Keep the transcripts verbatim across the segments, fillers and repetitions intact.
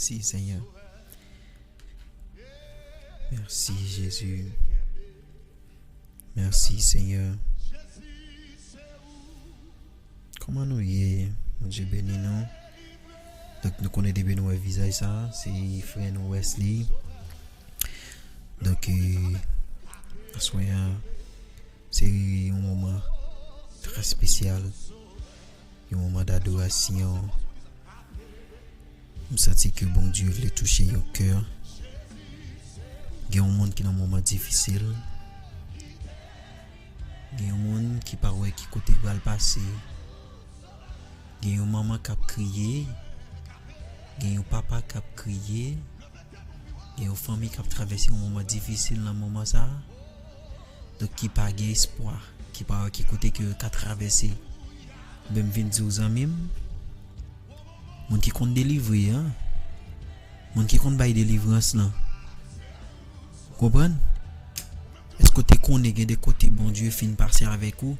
Mèsi, Senyè. Mèsi, Jezi. Mèsi, Senyè. Kòman nou ye? Bondye beni nou. Donk, nou konnen depi nou wè vizaj sa, se frè nou Wesley. Donk, eh, aswè a, se yon moman trè espesyal, yon moman dadorasyon. M santi ke Bondye vle touche yon kè. Gen yon moun ki nan moman difisil. Gen yon moun ki pa wè ki kote l pral pase. Gen yon manman k ap kriye. Gen yon papa k ap kriye. Gen yon fanmi k ap travèse yon moman difisil nan moman sa a. Donk, ki pa gen espwa, ki pa wè ki kote ke yo ka travèse. Ebyen, m vin di w, zanmi m, moun ki konn delivre an, moun ki konn bay delivrans lan, ou konprann? Èske w te konnen gen de kote Bondye fin pase avèk ou?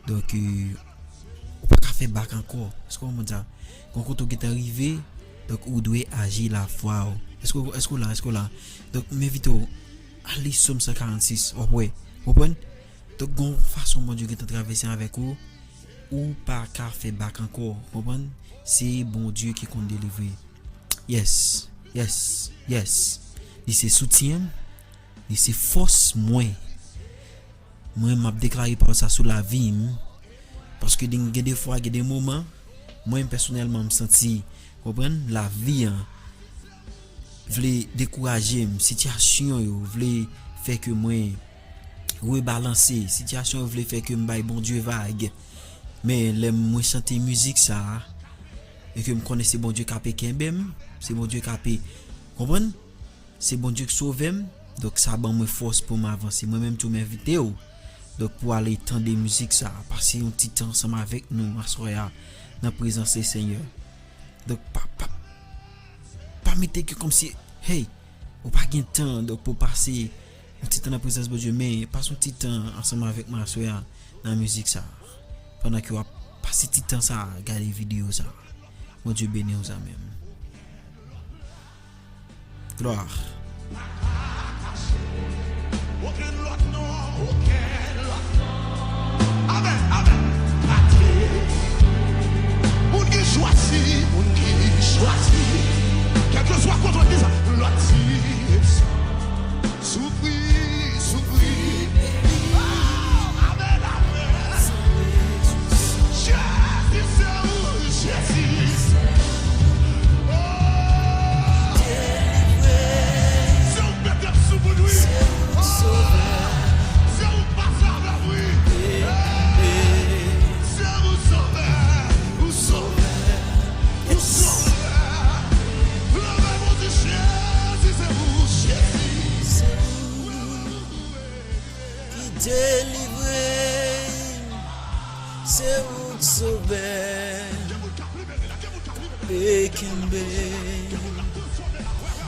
Donk, eh, ou pa ka fè bak ankò. Èske w konprann sa? Gon kote w gentan rive, donk ou dwe aji lafwa w. Èske, èske w la? Èske w la? Donk, m envite w al li Sòm san karannsis, w ap wè. Konprann? Donk, gon fason Bondye gentan travèse avèk ou, ou pa ka fè bak ankò. Konprann? Se Bondye ki konn delivre. Yes, yes, yes. Li se soutyen m, li se fòs mwen. Mwen, m ap deklare pawòl sa sou lavi m. Paske gen, gen de fwa, gen de moman, mwen pèsonèlman, m santi, konprann, lavi an vle dekouraje m, sitiyasyon yo vle fè ke mwen rebalanse, sitiyasyon yo vle fè ke m bay Bondye vag. Men lè mwen chante mizik sa a, e ke m konnen se Bondye k ape kenbe m, se Bondye k ape, konprann? Se Bondye k sove m, donk sa ban mwen fòs pou m avanse. Mwen menm tou m envite w, donk pou ale tande mizik sa, pase yon ti tan ansanm avèk nou aswè a nan prezans Lesenyè. Donk pa, pa, pa mete ke kòmsi, hey, ou pa gen tan, donk pou pase yon ti tan nan prezans Bondye, men pase yon ti tan ansanm avèk mwen aswè a nan mizik sa. Pandan ke w ap pase ti tan sa, gade videyo sa. Bondye beni w, zanmi m. Glwa. Okenn lòt non, okenn lòt non. Amèn, amèn. Pati. Moun ki chwazi, moun ki chwazi. Kèlkeswa kote w ye, di sa. Lòt di. Soufri, soufri. Oh, amèn, amèn. Jezi, se ou, Jezi. Oh. Se ou k mete m sou moun, wi. Oh. Se ou k pase avè m, wi. Hey. Se ou sovè, ou sovè, ou sovè. Leve pou di Jezi, se ou, Jezi. Ki delivre m, se ou k sove m, e kenbe m,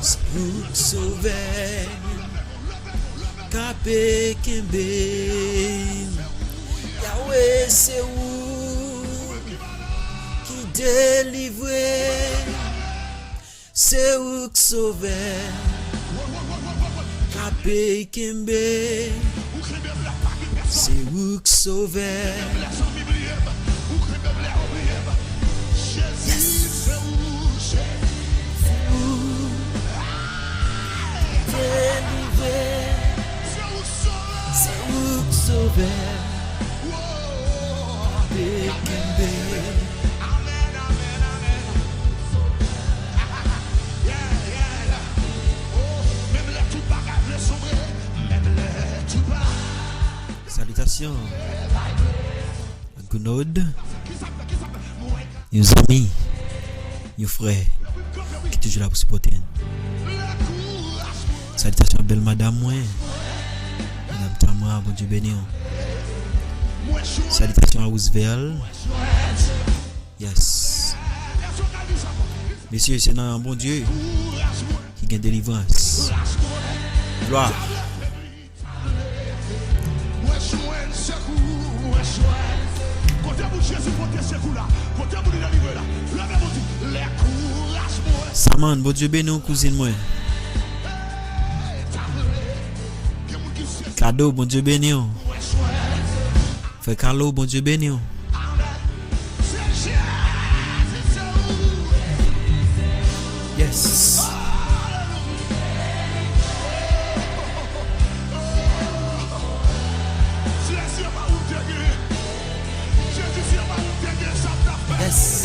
se ou k sove m, k ape kenbe m. Yawe, se ou ki delivre m. Se ou k sovè, k ape kenbe. Se ou k sovè. Yes. Ou delivre. Se ou k sovè. Ape kenbe. Amèn, amèn, amèn. Yeah, yeah. Oh, menm lè tout bagay vle sonbre, menm lè tout bagay. Salitasyon. Gounod. Yon zanmi, yon frè ki toujou la pou sipòte n. Salitasyon a bèl madanm mwen, madanm Tamara, Bondye beni w. Salitasyon a Roosevelt. Yes. Mesye, se nan Bondye ki gen delivrans. Glwa. Mwen jwenn sekou, mwen jwenn. Kote pou Jezi pote sekou la? Kote pou li delivre la? Leve pou di, lè kouraj mwen Saman, Bondye beni w, kouzin mwen. Kado, Bondye beni w. Frè Kalo, Bondye beni w. Yes. Yes.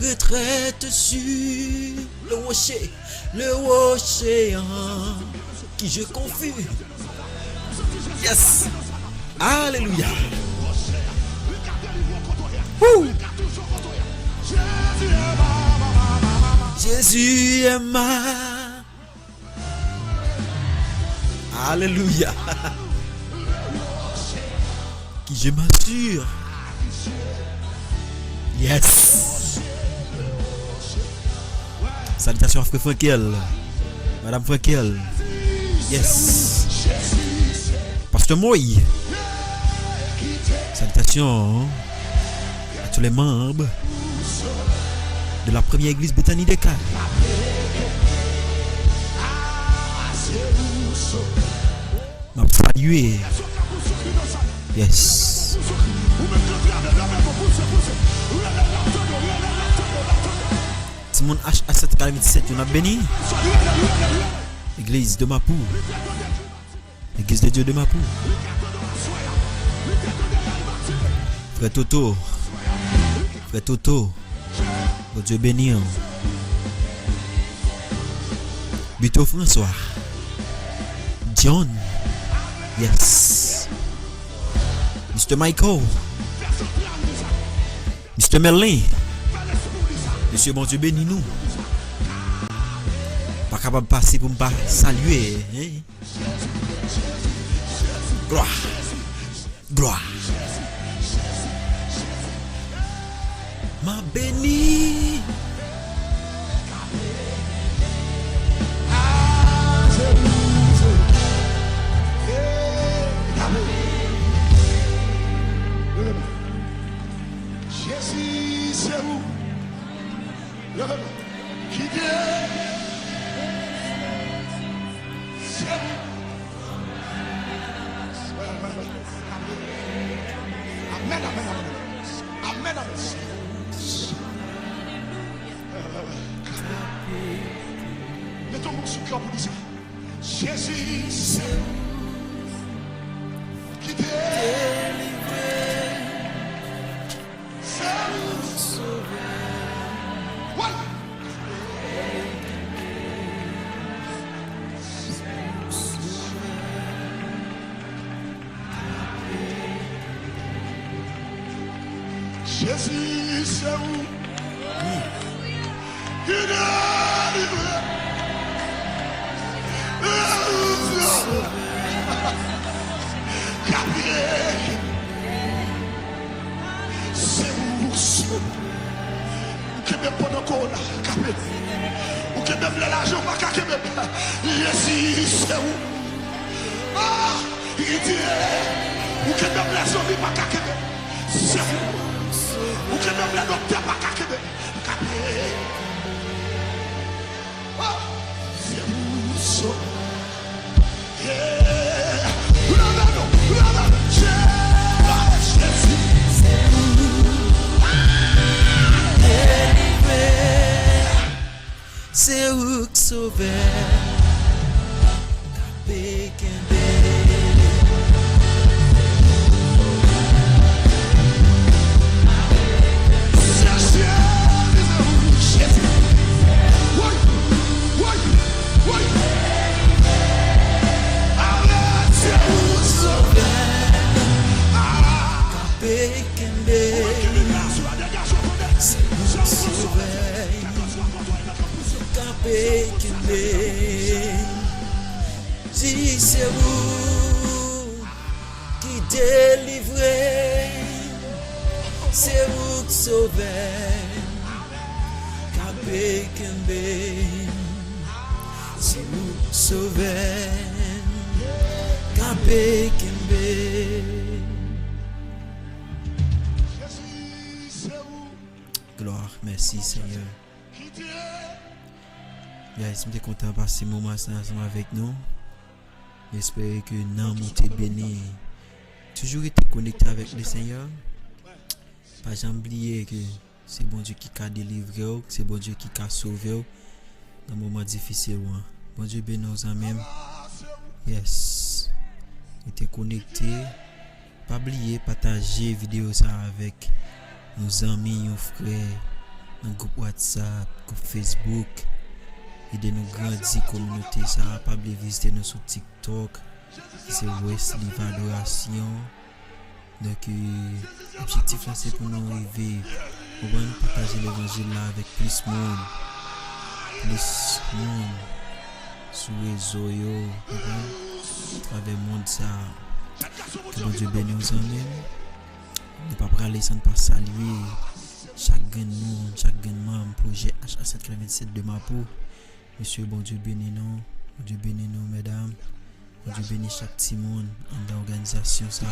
Retraite sur le rocher, le rocher en qui je confie. Yes. Alléluia. Woo. Jésus est ma. Alléluia. Qui je m'assure. Yes. Salitasyon a frè Frankel. Madam Frankel. Yes. Pasteur Moy. Salitasyon à tous les membres de la première église Bethany des Cayes. M ap salye. Yes. Timoun H A sèt katreventisèt yo, n ap beni. Legliz de Mapou. Legliz de Dye de Mapou. Frè Toto. Frè Toto. Bondye beni w. Bito François. John. Yes. Mister Michael. Mister Merlin. Mesye, Bondye beni nou. Pa kapab pase pou m pa salye, hein? Glwa. Glwa. M ap beni. Jezi, se ou. Leve men. Kite. Se ou. Amèn, amèn, amèn. Amèn, amèn. Mete yon mo sou kè w pou di sa. Jezi, se ou. Kite. Se ou sovè. Woy! Jezi, se ou ki delivre. Kapye. Se ou, se ou. Ou kenbe m pandan kowona kanpe. Ou kenbe m lè lajan pa ka kenbe m. Jezi, se ou. Ah, Ridye. Ou kenbe m lè zonbi pa ka kenbe m. Se ou. Ou kenbe m lè doktè pa ka kenbe m. Kanpe. Oh, se ou, se ou. Yeah. Leve nou, leve nou. Jezi. Se ou k sovè. Kanpe, kenbe. Jezi. Woy, woy, woy. Amèn, se ou sovè. Ah. Kenbe. Se ou sovè. K ap Kenbe, kenbe. Di se ou ki delivre m, se ou k sove m. Kanpe, kenbe. Se ou k sove m. Kanpe, kenbe. Glwa, mèsi, Senyè. Guys, m te kontan pase moman sa ansanm avèk nou. M espere ke nanm ou te beni. Toujou rete konekte avèk Lesenyè. Pa janm bliye ke se Bondye ki ka delivre w, se Bondye ki ka sove w nan moman difisil ou an. Bondye beni w, zanmi m. Yes. Rete konekte. Pa bliye pataje videyo sa a avèk yon zanmi, yon frè, nan gwoup WhatsApp, gwoup Facebook. Ede nou grandi kominote sa a. Pa bliye vizite nou sou TikTok, ki se Wesley Vadoration. Donk, euh, objektif la se pou nou rive, konprann, pataje levanjil la avèk plis moun. Plis moun sou rezo yo, konprann, atravè mond sa a. Ke Bondye beni w, zanmi m. Nou pa prale san n pa salye chak grenn moun, chak grenn manm pwojè H A sèt katrevennsèt de Mapou. Mesye, Bondye beni nou. Bondye beni nou, medam. Bondye beni chak timoun anndan òganizasyon sa.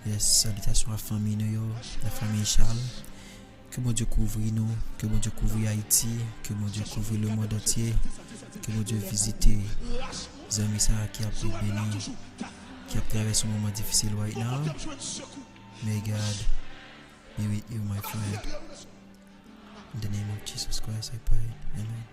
Yes, salitasyon a fanmi nou yo, la famille Charles. Ke Bondye kouvri nou, ke Bondye kouvri Ayiti, ke Bondye kouvri lemonn antye, ke Bondye vizite zanmi sa ki ap beni, ki ap travèse yon moman difisil right now. May God be with you, my friend. In the name of Jesus Christ, I pray. Amen.